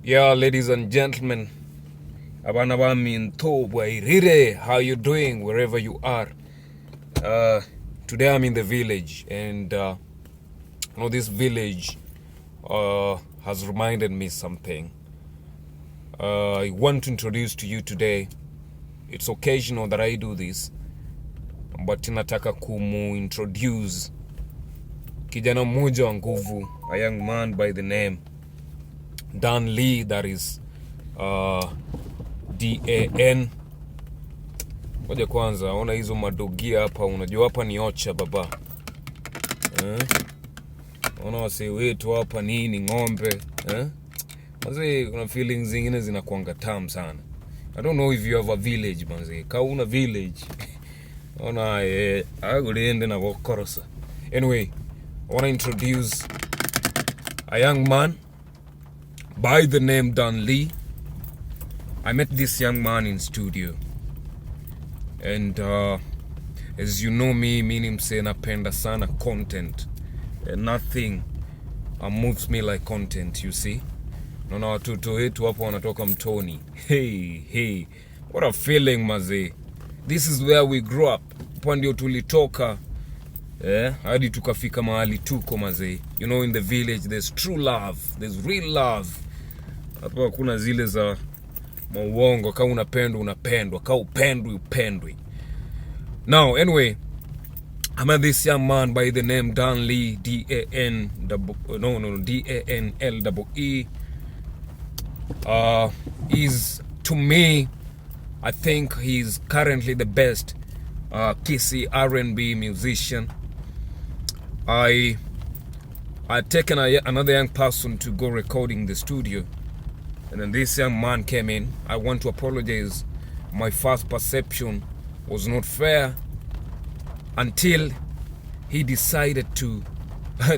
Yeah, ladies and gentlemen, abana ba minto bwairire, how you doing wherever you are? Uh, today I'm in the village and uh, you know this village uh, has reminded me something. Uh, I want to introduce to you today. It's occasional that I do this, but nataka kumu introduce kijana mmoja wa nguvu, a young man by the name Dan Lee, that is uh, D A N. Ngoja kwanza, ona hizo madogia hapa, unajua hapa ni ocha baba eh? Ona wasee wetu hapa nini ng'ombe eh? Manze, kuna feelings zingine zinakuanga tamu sana. I don't know if you have a village manze. Ka una village ona eh agurende na gokorosa. Anyway, I want to introduce a young man by the name Dan Lee. I met this young man in studio and uh, as you know me, mi ni msee napenda sana content. And nothing uh, moves me like content, you see. Naona watoto wetu hapo wanatoka mtoni. Hey, hey. What a feeling mazee. This is where we grew up. Hapa ndio tulitoka eh, hadi tukafika mahali tuko mazee. You know in the village there's true love, there's real love. Hapa hakuna zile za mauongo, kama unapendwa unapendwa, kama upendwi upendwi. Now anyway, I met this young man by the name Dan Lee, D A N double no no D A N L double E. Uh, is to me, I think he's currently the best uh, Kisii R&B musician. I I taken a, another young person to go recording the studio, and then this young man came in. I want to apologize. My first perception was not fair until he decided to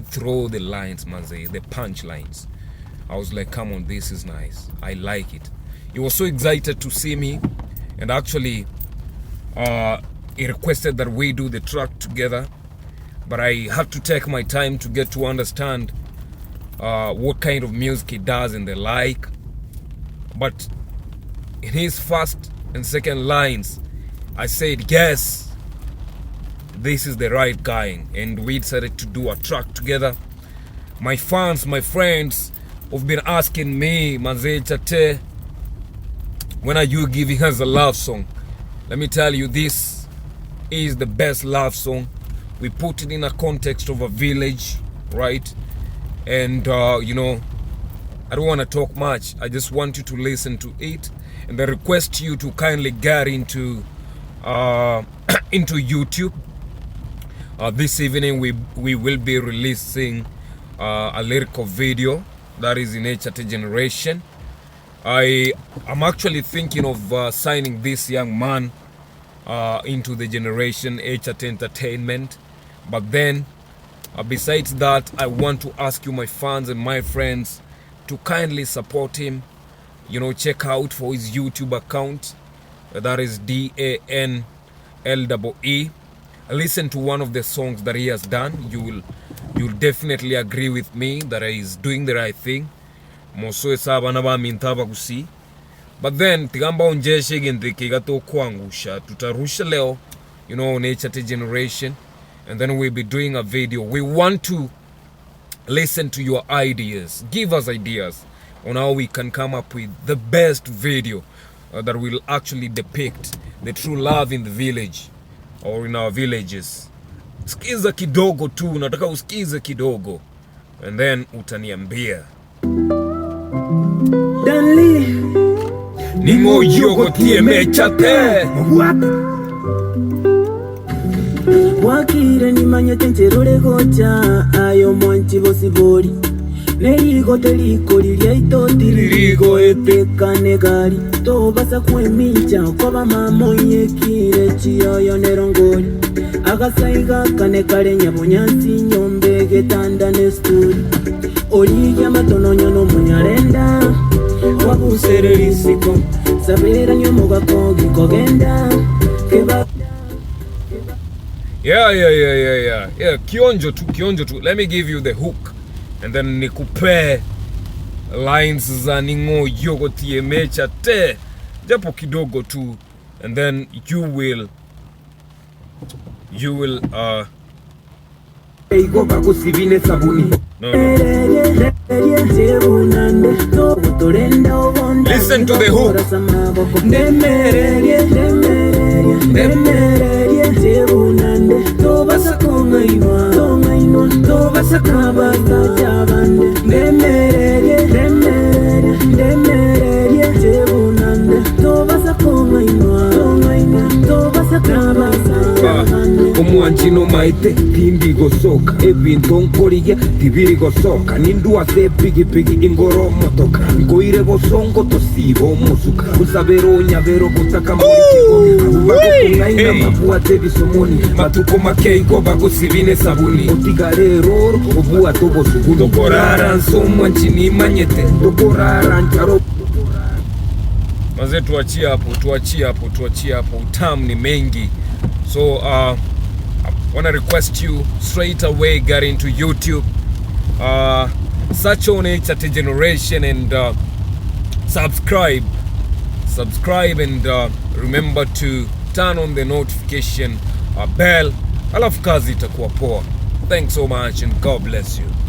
throw the lines, manze, the punch lines. I was like, come on, this is nice. I like it. He was so excited to see me, and actually, uh, he requested that we do the track together. But I had to take my time to get to understand uh, what kind of music he does and the like. But in his first and second lines, I said, yes, this is the right guy. And we decided to do a track together. My fans, my friends who've been asking me, Manze Chate, when are you giving us a love song? Let me tell you, this is the best love song. We put it in a context of a village, right? And, uh, you know, I don't want to talk much. I just want you to listen to it. And I request you to kindly get into uh, into YouTube. Uh, this evening we we will be releasing uh, a lyrical video that is in HT Generation. I am actually thinking of uh, signing this young man uh, into the Generation HT Entertainment. But then, uh, besides that, I want to ask you, my fans and my friends, to kindly support him. You know, check out for his YouTube account. Uh, that is D A N L E E. Listen to one of the songs that he has done. You will you'll definitely agree with me that he is doing the right thing. Mosoe sa abana baminto abagusii. But then tiga mbaonjeshe egento eke iga tokoangusha tutarusha leo you know on HT generation and then we'll be doing a video. We want to listen to your ideas. Give us ideas on how we can come up with the best video uh, that will actually depict the true love in the village or in our villages. Sikiza kidogo tu, nataka usikize kidogo and then utaniambia. Danly Ning'o oyio ogotiemechate? What? Bwakire nimanyete nchera ore gocha aye omwanchi bosibori Nerigote rikori riaito tiriri goeteka negari Tobasa kwemincha koba mama oyekire chiyoyo nerongori Agasaiga kane kare nyabonyansi nyombe getanda nesturi Origia amatononyo nomonyarenda Kwabusere risiko Saberania omogaka gikogenda Keba Yeah, yeah, yeah, yeah, yeah. Yeah, kionjo tu, kionjo tu. Let me give you the hook and then nikupe Lines za ning'o oyio gotiemecha te japo kidogo tu and then you will you will uh, Igo bagosibia nesabuni. no no Listen to the hook. Omwanchi nomaete tindi gosoka, ebinto nkorigia tibiri gosoka, nindwe ase epigipigi ingore omotoka, nkoire bosongo tosibe omosuka, onsabere onyabere obotaka morikigwa, abwo bagokong'aina mbabwate ebisomoni, matuko make igo bagosibia nesabuni, otigare eroro obwate obosuguni, Tokorara nse omwanchi nimanyete. Tokorara nchara. Mazee, tuachie hapo, tuachie hapo, tuachie hapo. Utamu ni mengi. So I wanna request you straight away get into YouTube, search on Echate Generation and subscribe. Subscribe and remember to turn on the notification bell. Alafu kazi itakuwa poa. Thanks so much and God bless you.